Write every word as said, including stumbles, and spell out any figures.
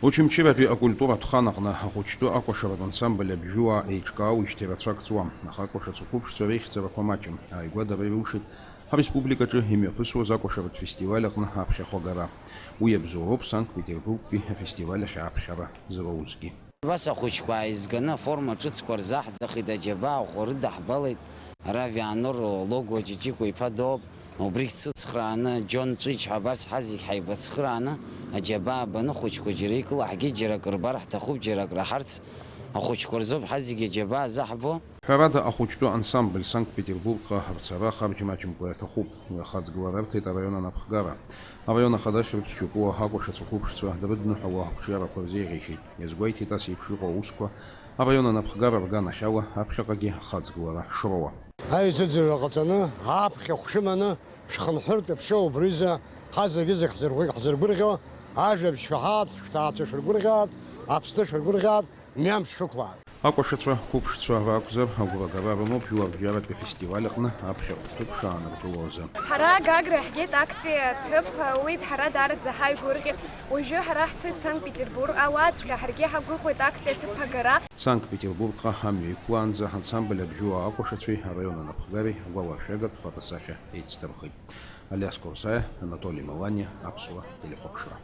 Очамчыратәи акультуратә хан аҟны ахәыҷтәы акәашаратә ансамбль Абжьуаа еиҿкаауеижьҭеи рацәак ҵуам, аха акәашацәа қәыԥшцәа реихьӡарақәа маҷым. Ааигәа дара ирылшеит ҳареспубликаҿы имҩаԥысуаз акәашаратә фестиваль аҟны аԥхьахә агара. Уи абзоуроуп Санкт-Петербургтәи афестиваль ахь аԥхьара зроузгьы. Абас ахәыҷқәа ааизганы аформа ҿыцқәа рзаҳҵахит, аџьабаа ӷәӷәа рыдаҳбалеит. Ара Вианор Логуа Ҷиҷикәа иԥа доуп. Убригь дсыцхрааны, Џьон Ҵәиџь ҳәа абас ҳазегь ҳаибацхрааны, аџьабаа баны хәыҷқәа џьара икылаҳгеит, џьара акры рбар ҳҭахуп, џьара акраҳарц. Ахәыҷқәа рзоуп ҳазегь аџьабаа заҳбо. Ҳәарада, ахәыҷтәы ансамбль Санкт-Петербургҟа рцара харџьмаџьымкәа иаҭахуп. Уи ахаҵгылара арҭеит араион анапхгара. Араион ахадахь Рыԥсшьапыла акәашацәа қәыԥшцәа дрыдныҳәало ақәҿиарақәа рзеиӷьеишьеит. Иазгәеиҭеит ас еиԥш иҟоу аусқәа араион анапхгара рганахьала аԥхьаҟагьы ахаҵгылара шроуа. Аизыӡырҩра ҟаҵаны, аԥхьахә шәыманы шәхынҳәыртә шәаԥшьоу убризы ҳазегьы-зегь ҳзыргәы-, ҳзыргәырӷьо, ажәабжь шәаҳааит, шәҭаацәа шәыргәырӷьааит, Аԥсны шәыргәырӷьааит, мҩамш шәықәлааит. Акәашацәа қәыԥшцәа ракәзар, агәрагара рымоуп жәларбжьаратәи афестиваль аҟны аԥхьахәтәы шааныркыло азы. Ҳара Гагра иаҳгеит актәи аҭыԥ, уи ҳара даараӡа ҳаигәырӷьеит. Уажәы ҳара ҳцоит Санкт-Петербург, ауааҵәҟьа ҳаргьы ҳагәыӷуеит актәи аҭыԥ агара. Санкт-Петербургҟа амҩа иқәлаанӡа ансамбль Абжьуаа акәашацәеи араион анапхгареи агәаларшәагатә фотосахьа еицдырхеит. Алиас Корсаиа, Анатоли Маланиа, Аԥсуа телехәаԥшра.